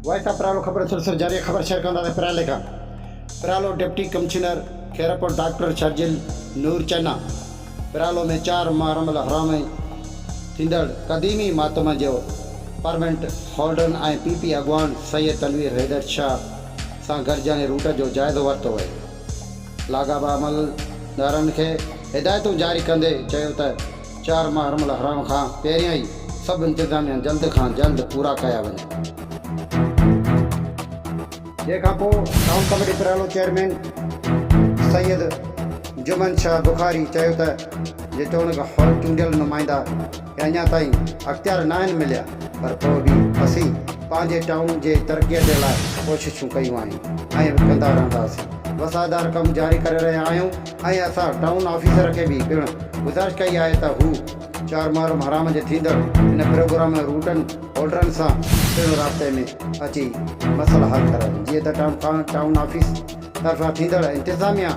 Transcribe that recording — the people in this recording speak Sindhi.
وائس آف پرالو خبر سلسلو جاري خبر شيئر ڪنداسين پرالي کان Paralo deputy commissioner Khairpur doctor Sharjeel Noor Channa Paralo ۾ چار محرم الحرام ۾ ٿيندڙ قديمي ماتم جو پرمنٽ هولڊرن ۽ پي پي اڳواڻ سيد تنوير حيدر شاهه سان گڏجاڻي روٽ جو جائزو ورتو ويو. لاڳاپا عملدارن کي هدايتون جاري ڪندي چيو ته چار محرم الحرام کان پهريان ئي سڀ انتظاميا جلد کان جلد پورا ڪيا وڃن. جنهن کان پوء town committee Paralo chairman Syed Juman Shah Bukhari چيو ته جيتوڻيڪ هر چونڊيل نمائندا کي اڃا تائين اختيار ناهن مليا پر پوء به اسين پنهنجي ٽائون جي ترقي جي لاء ڪوششون ڪيون آهن ۽ ڪندا رهنداسين. وسائيدار ڪم جاري ڪري رهيا آهيون ۽ اسان ٽائون آفيسر کي به پڻ گذارش ڪئي آهي ته هو چار محرم حرام جي ٿيندڙ ان پروگرام ۾ روٽن هولڊرن سان پڻ رابطي ۾ اچي مسئلا حل ڪرائين جيئن ته ٽائون آفيس طرفان ٿيندڙ انتظاميا.